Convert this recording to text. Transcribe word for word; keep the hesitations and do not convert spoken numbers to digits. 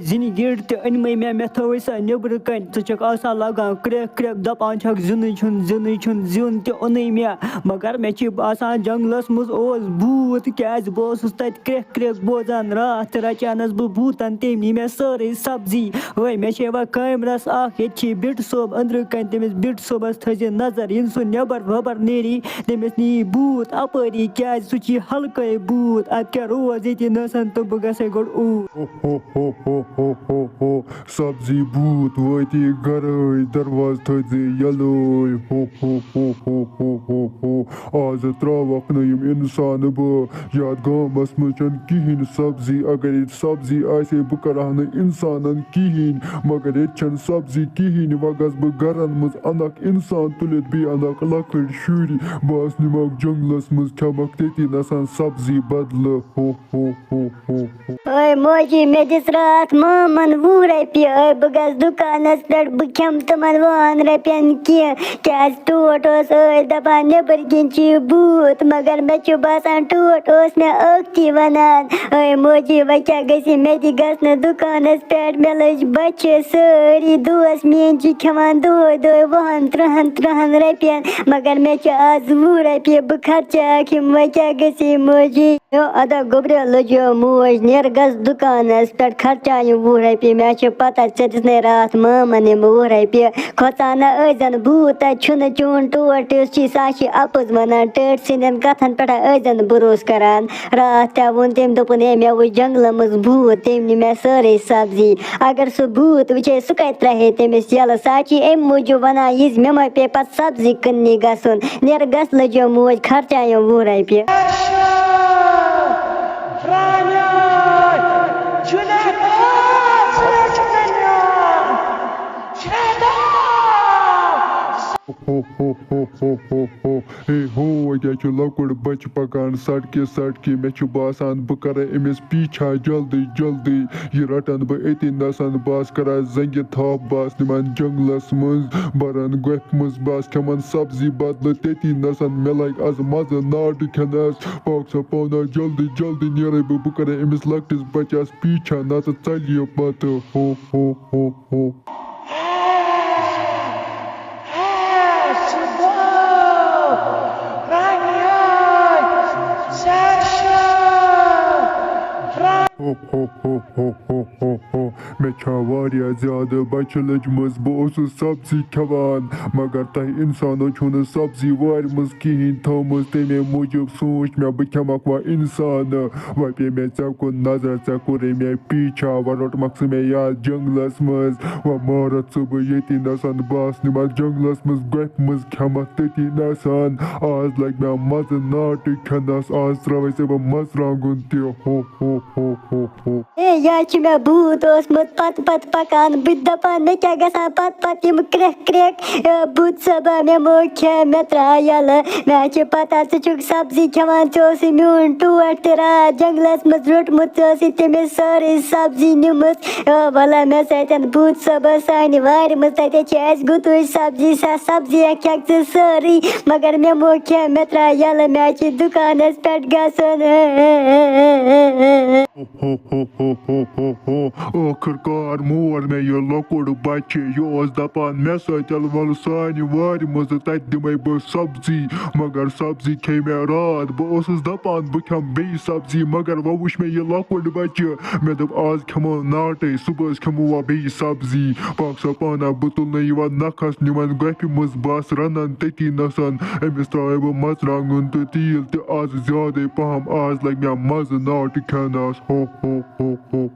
زِنہِ gate تہِ أنۍ مٕے مےٚ، مےٚ تھٲوٕے سۄ نیٚبرٕ کَنۍ۔ ژٕ چھَکھ آسان لاگان کرٛٮ۪کھ کرٛٮ۪کھ، دَپان چھَکھ زِنٕے چھُنہٕ، زِنٕے چھُنہٕ، زیُن تہِ اوٚنُے مےٚ۔ مگر مےٚ چھِ باسان جنٛگلَس منٛز اوس بھوٗت، کیٛازِ بہٕ اوسُس تَتہِ کرٛٮ۪کھ کرٛٮ۪کھ بوزان۔ راتھ تہِ رَچانَس بہٕ بھوٗتَن، تٔمۍ نی مےٚ سٲرٕے سبزی۔ وٲے مےٚ چھِ یِوان کامرَس اَکھ، ییٚتہِ چھِ بِٹہٕ صٲب أنٛدرٕ کَنۍ، تٔمِس بِٹہٕ صٲبَس تھٲیزِ نظر، ییٚلہِ سُہ نٮ۪بر وٮ۪بر نیری، تٔمِس نی بھوٗت اَپٲری، کیٛازِ سُہ چھِ ہلکٲے بھوٗت۔ اَدٕ کیٛاہ روز ییٚتی نَسَن تہٕ بہٕ گژھے گۄڈٕ اوٗرۍ۔ ہو ہو ہو ہو ہو ہو ہو۔ سبزی بھوٗت وٲتی گرٲے، دروازٕ تھٲیزِ یَلٲے۔ ہو ہو ہو ہو ہو ہو ہو۔ آز ترٛاوَکھ نہٕ یِم اِنسان بہٕ یَتھ گامَس منٛز چھَنہٕ کِہیٖنۍ سبزی۔ اگر ییٚتہِ سبزی آسہِ ہے، بہٕ کَرٕ ہا نہٕ اِنسانَن کِہیٖنۍ۔ مگر ییٚتہِ چھَنہٕ سبزی کِہیٖنۍ۔ وۄنۍ گژھٕ بہٕ گَرَن منٛز، اَنَکھ اِنسان تُلِتھ، بیٚیہِ اَنَکھ لۄکٕٹۍ شُرۍ۔ بہٕ آسہٕ نِمَکھ جنٛگلَس منٛز، کھٮ۪مَکھ تٔتی نَسَن سبزی بدلہٕ۔ ہو ہو ہو ہو ہو۔ اے موجی، مےٚ دِژ راتھ مامَن وُہ رۄپیہِ۔ اے بہٕ گژھٕ دُکانَس پٮ۪ٹھ، بہٕ کھٮ۪مہٕ تِمَن وُہَن رۄپیَن کینٛہہ۔ کیٛازِ ٹوٹھ اوس ٲدۍ دَپان، نیٚبٕرۍ کِنۍ چھِ یہِ بھوٗت، مگر مےٚ چھُ باسان، ٹوٹھ اوس مےٚ ٲکھتی وَنان۔ اے موجی، وۄنۍ کیٛاہ گژھِ؟ مےٚ تہِ گژھِ نہٕ دُکانَس پٮ۪ٹھ، مےٚ لٔج بۄچھِ۔ سٲری دوس میٛٲنۍ چھِ کھٮ۪وان دۄہَے دۄہَے وُہَن، تٕرٛہَن، تٕرٛہَن رۄپیَن، مگر مےٚ چھِ آز وُہ رۄپیہِ، بہٕ خرچاوَکھ یِم، وۄنۍ کیٛاہ گژھِ موجی؟ یو ادا گوٚبرِ لٔجیو موج، نیر گژھ دُکانس پٮ۪ٹھ، خرچاو یِم وُہ رۄپیہِ۔ مےٚ چھِ پتہ ژےٚ دِژنَے راتھ مامن یِم وُہ رۄپیہِ۔ کھۄژان نہ ٲسۍزٮ۪ن بھوٗت، تَتہِ چھُنہٕ چون ٹوٹھ یُس چھُے، سُہ ہا چھُے اَپُز وَنان۔ ٹٲٹھۍ سٕنٛدٮ۪ن کتھن پٮ۪ٹھ ہا ٲسۍزٮ۪ن بروسہٕ کران۔ راتھ تہِ ووٚن تٔمۍ، دوٚپُن، ہے، مےٚ وُچھ جنگلہٕ منٛز بھوٗت، تٔمۍ نی مےٚ سٲرٕے سبزی۔ اگر سُہ بھوٗت وٕچھے، سُہ کتہِ ترٛاوہے تٔمِس یَلہٕ؟ سُہ ہا چھُے اَمہِ موٗجوٗب وَنان، یہِ زِ مےٚ ما پیٚیہِ پتہٕ سبزی کٕننہِ گژھُن۔ نیر گژھ لٔجو موج، خرچایم وُہ رۄپیہِ۔ ہو ہو ہو ہو ہو ہو ہو۔ ہے ہو، اَتہِ چھُ لۄکُٹ بچہٕ پکان سڑکہِ سڑکہِ۔ مےٚ چھُ باسان، بہٕ کرٕ أمِس پیچھا جلدی جلدی۔ یہِ رٹن بہٕ أتی نسن، بہٕ آسہٕ کران زنگہِ تھپھ، بہٕ آسہٕ نِوان جنگلس منٛز، بران گۄپھِ منٛز، بہٕ آسہٕ کھٮ۪وان سبزی بدلہٕ تٔتی نسن۔ مےٚ لگہِ از مزٕ ناٹہٕ کھٮ۪نس۔ پاک سا پانا، جلدی جلدی نیرے بہٕ، بہٕ کرے أمِس لۄکٹِس بچس پیچھا، نتہٕ ژلہِ یہِ پتہٕ۔ ہو ہو ہو ہو۔ ہو ہو ہو ہو ہو ہو ہو۔ مےٚ چھا واریاہ زیادٕ بۄچھِ لٔجمٕژ۔ بہٕ اوسُس سبزی کھٮ۪وان، مگر تۄہہِ اِنسانو چھُو نہٕ سبزی وارِ منٛز کِہیٖنۍ تھٲومٕژ۔ تَمے موٗجوٗب سوٗنٛچ مےٚ، بہٕ کھٮ۪مکھ وۄنۍ اِنسانہٕ۔ وۄنۍ پیٚیہِ مےٚ ژےٚ کُن نظر، ژےٚ کوٚرُے مےٚ پیٖچھا، وۄنۍ روٚٹمَکھ ژٕ مےٚ یَتھ جنٛگلَس منٛز۔ وۄنۍ مارَتھ ژٕ بہٕ ییٚتی نَسَن، بہٕ آسہٕ نِوان جنٛگلَس منٛز گۄپھِ منٛز کھٮ۪مَکھ تٔتی نَسَن۔ آز لَگہِ مےٚ مَزٕ ناٹہٕ کھٮ۪نَس، آز ترٛاوَے ژےٚ بہٕ مَرژٕوانٛگُن تہِ۔ ہو، ہو، ہو، ہو، ہو۔ اے، یا چھُ مےٚ بھوٗت اوسمُت پتہٕ پتہٕ پکان، بہٕ تہِ دپان مےٚ کیٛاہ گژھان پتہٕ پتہٕ یِم کرٛٮ۪کھ کرٛٮ۪کھ، اے، بھوٗت صٲبا مےٚ مو کھےٚ، مےٚ ترٛاو یَلہٕ، مےٚ چھِ پتہ ژٕ چھُکھ سبزی کھٮ۪وان، ژےٚ اوسُے میون ٹوٹھ تہِ راتھ جنگلس منٛز روٚٹمُت، ژےٚ ٲسٕے تٔمِس سٲرٕے سبزی نِمٕژ۔ اے، وَلہ مےٚ سۭتۍ بھوٗت صٲبا سانہِ وارِ منٛز، تَتہِ چھِ اَسہِ گُتُج سبزی، سۄ سبزی کھٮ۪کھ ژٕ سٲرٕے، مگر مےٚ مو کھےٚ، مےٚ ترٛاو یَلہٕ، مےٚ چھِ دُکانس پٮ۪ٹھ گژھُن۔ ہو، ہو، ہو، ہو۔ ٲخٕر کار مور مےٚ یہِ لۄکُٹ بچہِ۔ یہِ اوس دپان مےٚ سۭتۍ، وَلہٕ سانہِ وارِ منٛز، تَتہِ دِمَے بہٕ سبزی۔ مگر سبزی کھے مےٚ راتھ۔ بہٕ اوسُس دپان بہٕ کھٮ۪مہٕ بیٚیہِ سبزی، مگر وۄنۍ وٕچھ مےٚ یہِ لۄکُٹ بچہِ۔ مےٚ دوٚپ آز کھٮ۪مو ناٹے، صُبحس کھٮ۪مو وۄنۍ بیٚیہِ سبزی۔ پاک سا پانا، بہٕ تُلنہٕ یِوان نکھس نِوان گۄپھِ منٛز، بس رنان تٔتی نسن۔ أمِس ترٛاوے بہٕ مرژٕوانٛگُن تہٕ تیٖل تہِ آز زیادَے پہم۔ آز لگہِ مےٚ مزٕ ناٹہٕ کھٮ۪نس۔ ہو، ہو، ہو، ہو، ہو۔